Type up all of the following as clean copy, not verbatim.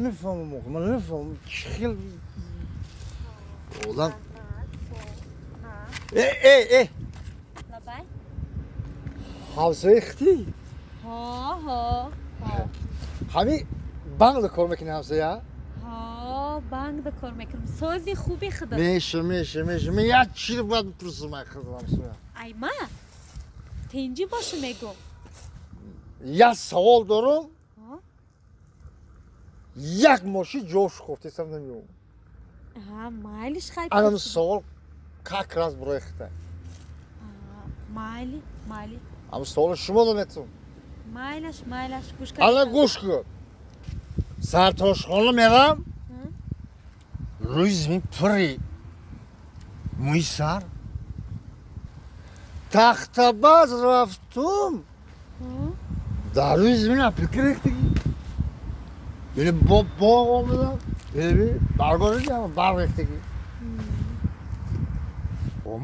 намефаҳмам, ман намефаҳмам чӣ хел одам. Э, э, э. Лабай. Ҳавсои хити? Ҳо, ҳо, ҳо. Ҳами банкда кор мекунӣ, ҳамсоя? Ҳо, банкда кор мекунам. Сози хуби худо. Меша, меша, меша. Ман як чиро бояд бипурсам ай худам, ҳамсоя. Ай ма? Тинҷӣ бошу мегум. Як савол дорам. Як моши ҷош хофтесам намеём. Ҳа, майлиш, хай. Анам савол как раз барои хита. Майли, майли. Ам саволи шумо дометум. Майлаш, майлаш, гӯш. Ана гӯш кун. Сартошхона мерам. Рӯи замин пури мӯи сар. Тахтабаз рафтум. Дар рӯи замин апилка рехтагӣ. Били бо боғ омадам. Били баргор барг рехтагӣ.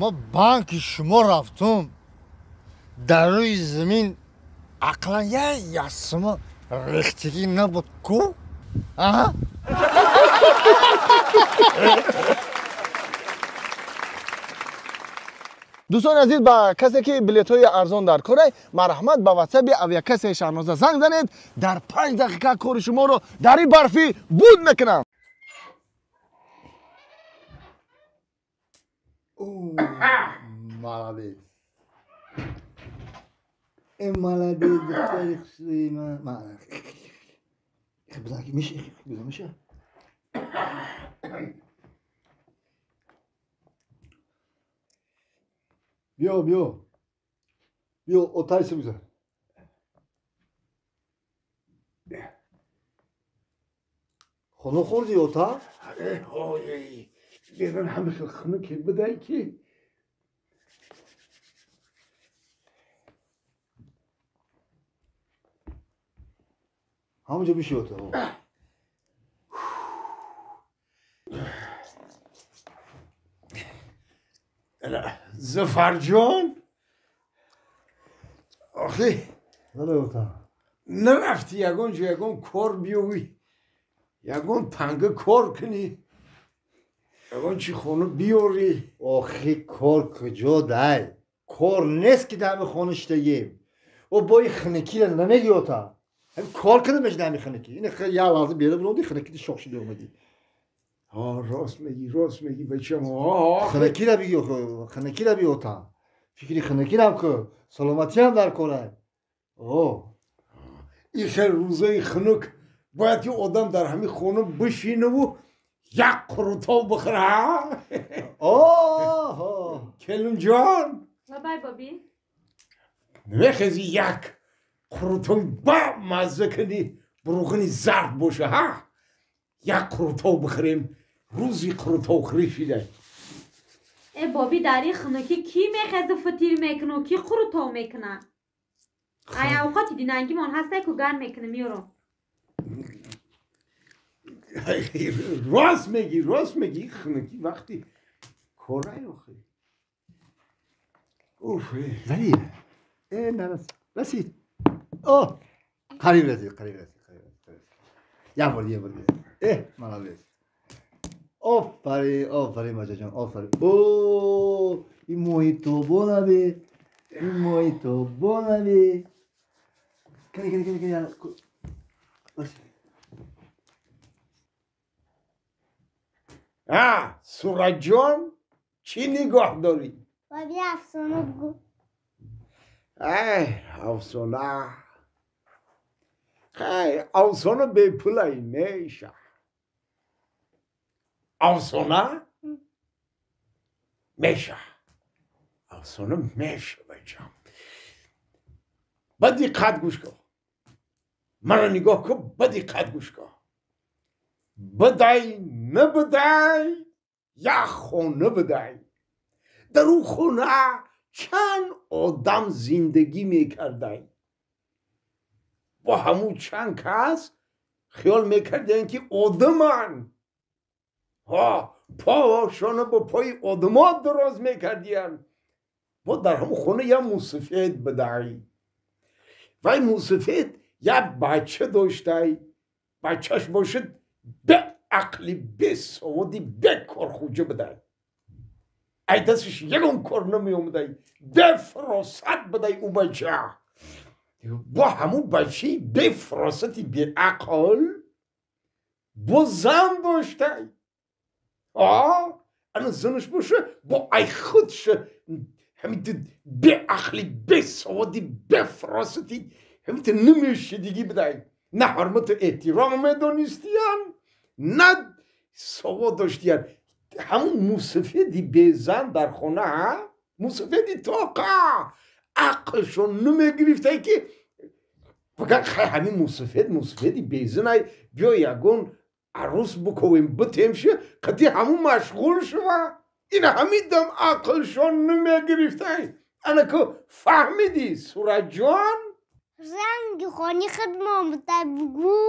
Ма банки шумо рафтум. Дар рӯи замин ақлан як ясима рехтагӣ набуд ку? А? Дӯстони азиз, ба касе ки билетҳои арзон дар корай, марҳамат, ба ватсаби авиакассаи Шаҳноза занг занед, дар 5 дақиқа кори шуморо дар ин барфӣ буд мекунам. Молодец. Э, молодец, духтари хушрӯи ман. Бизан, меша, бизан, меша. Биё, биё. Биё, отайси бизан. Хонум хӯрдӣ, ота? Берун ҳама хел хунуке будай ки. Ҳамонҷо биши, ота. Зафарҷон, охи. Бале, ота. Нарафти ягон ҷо, ягон кор биёвӣ, ягон танга кор кунӣ, ягон чи хона биёрӣ? Охи, кор куҷо дай? Кор нест ки дар ҳами хона шидаем. О, бо ин хунукира намегӣ, ота. Ҳами кор кардам меши дар ҳами хунукӣ. Ин як лаҳза бера биромди, хунукиди шох шуда омадӣ. Ҳо, рост мегӣ, рост мегӣ, бачам. Хунукира бигӣ, хунукира би, ота. Фикри хунукирам ку, саломатиам дар корай. О. Ин хел рӯзои хунук бояд ки одам дар ҳамин хона бишинаву як қурутов бихӯра. Оҳо. Келинҷон. Лабай, боби. Намехези як қурутови ба мазза кунӣ, буруғини зард боша, ҳа, як қурутов бихӯрем, рӯзи қурутовхӯрӣ шида. Э, боби, дар ин хунукӣ кӣ мехезу фитир мекуну кӣ қурутов мекуна? Ай, авқоти динангимон ҳастай ку, гарм мекунам, меёрам. Рост мегӣ, рост мегӣ, хунукӣ вақти корай охи. Уф. Вали э, нарас расид. О, қариб расид, қариб расид, қариб расид. Як бор, як бор. Э, молодец, офарин, офарин, бачаҷон, офарин. О, ин моҳи тобонаве, ин моҳи тобонаве. Кани, кани, кани, кани. А, Сураҷон, чӣ нигоҳ дорӣ? Боби, афсона бигӯ. Ай, афсона. Хай, афсона бепулай меша. Афсона меша, афсона меша, бачам. Ба диққат гӯш кун, маро нигоҳ кун, ба диққат гӯш кун. Бидай набидай, як хона бидай. Дар ӯ хона чанд одам зиндагӣ мекардай. Бо ҳамун чанд кас хиёл мекарданд, ки одаманд. Ҳо, пошона бо пои одамо дароз мекардиянд. Бо дар ҳамун хона як мусафед бидай. Вай мусафед як бача доштай. Бачаш бошад. Беақли, бесаводи, бекорхуҷа будай. Ай дасташ ягон кор намеомадай, бефаросат будай ӯ бача. Бо ҳамун бачаи бефаросати беақл бо зан доштай. Ана занаш боша, бо ай худша ҳамин беақли, бесаводи, бефаросати, ҳамин намешидигӣ будай. На ҳурмату эҳтиром медонистиян, на савод доштиян. Ҳамун мусафеди безан дар хона, мусафеди тоқа ақлшон намегирифтай, ки фақат хай ҳамин мусафед, мусафеди безанай, биё ягон арӯс буковем, битемши, қати ҳамун машғул шува. Ина ҳамин дам ақлшон намегирифтай. Ана ку фаҳмидӣ, Суратҷон? Ранги хони худмон будай, бугӯ.